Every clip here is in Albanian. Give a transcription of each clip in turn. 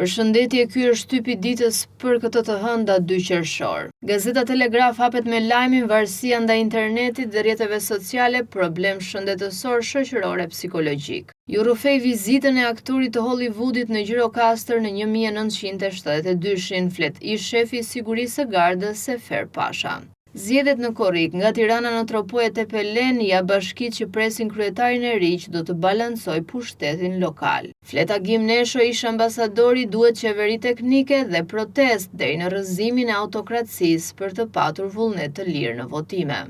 Përshëndetje, ky është shtypi i ditës për këtë të hënë datë 2 qershor. Gazeta Telegraf hapet me lajmin varësia ndaj internetit dhe rrjeteve sociale, problem shëndetësor, shoqëror e psikologjik. Ju rrëfej vizitën e aktorit të Hollywoodit në Gjirokastër në 1972-shin, flet ish-shefi i sigurisë së Gardës Sefer Pasha. Zgjedhjet në korrik, nga Tirana në Tropojë e Tepelenë, ja bashkitë që presin kryetarin e ri që do të balancojë pushtetin lokal. Flet Agim Nesho, ish-ambasadori, duhet qeveri teknike dhe protestë deri në rrëzimin e autokracisë për të patur vullnet të lirë në votime.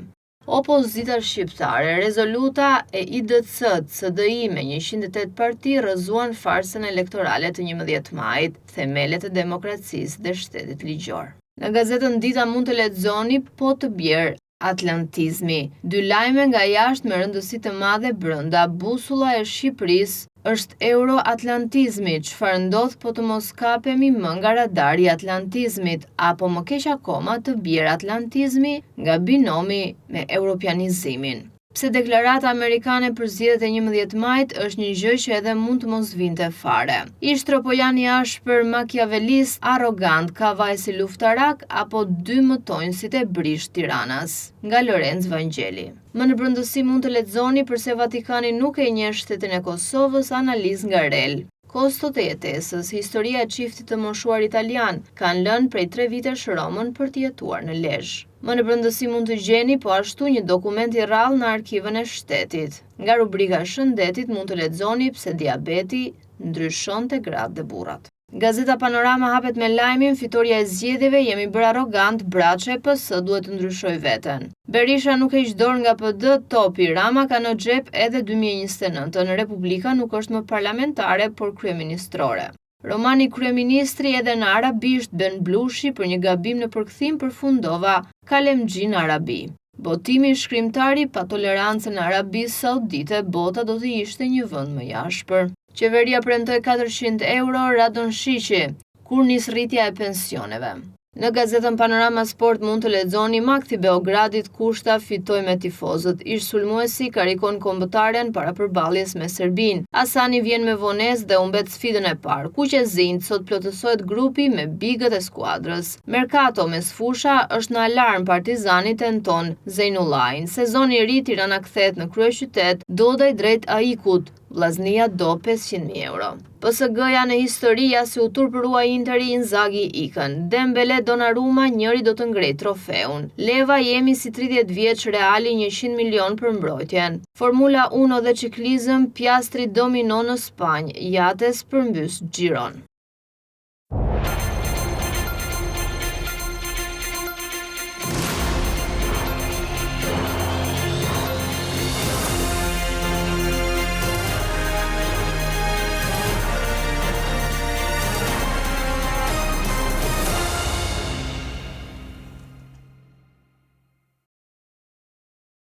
Opozita shqiptare, rezoluta e IDC, CDI me 108 parti rrëzuan farsën elektorale të 11 majit, themelet e demokracisë dhe shtetit ligjor. Në gazetën Dita mund të lexoni po të bjerë atlantizmi. Dy lajme nga jashtë me rëndësi të madhe brenda, busulla e Shqipërisë është euroatlantizmi, çfarë ndodh po të mos kapemi më nga radari i atlantizmit, apo më keq akoma të bjerë atlantizmi nga binomi me europianizimin. Pse deklarata amerikane për zgjedhjet e 11 majit është një gjë që edhe mund të mos vinte fare. Ish tropojani i ashpër makiavelist, arrogant, ka vaj si luftarak apo dy mëtonjësit e brishtë tiranas. Nga Lorenc Vangjeli. Më në brendësi mund të lexoni përse Vatikani nuk e njeh shtetin e Kosovës, analizë nga REL. Kostot e jetesës, historia e çiftit të moshuar italian, kanë lënë prej tre vitesh Romën për të jetuar në Lezhë. Më në brendësi mund të gjeni po ashtu një dokument i rrallë në arkivën e shtetit. Nga rubrika e shëndetit mund të lexoni pse diabeti ndryshon te gratë dhe burrat. Gazeta Panorama hapet me lajmin fitorja e zgjedhjeve jemi bërë arrogant, Braçe, PS duhet të ndryshojë veten. Berisha nuk heq dorë nga PD, Topi, Rama ka në xhep edhe 2029-ën, Republika nuk është më parlamentare, por kryeministrore. Romani Kryeministri edhe në arabisht Ben Blushi për një gabim në përkthim përfundova kalemxhi në Arabi. Botimi shkrimtari pa tolerancën e Arabisë Saudite, bota do të ishte një vend më i ashpër. Qeveria premtoi 400 euro Radonshiqi, kur nis rritja e pensioneve. Në gazetën Panorama Sport mund të lexoni Makthi Beogradit Kushta fitoi me tifozët. Ish sulmuesi karikon kombëtaren para përballjes me Serbinë. Asani vjen me vonesë dhe humbet sfidën e parë. Kuqezinjtë sot plotësohet grupi me bigët e skuadrës. Merkato mesfusha është në alarm Partizani tenton Zejnullajn. Sezoni i ri Tirana kthehet në kryeqytet, Dodaj drejt AIK-ut. Vllaznia do 500.000 euro. PSG-ja në histori ja si u turpërua Interi Inzaghi ikën. Dembele Donnarumma njëri do të ngrejë trofeun. Leva jemi si 30 vjeç Reali 100 milion për mbrojtjen. Formula 1 dhe çiklizëm Piastri dominon në Spanjë, Yates përmbys Xhiron.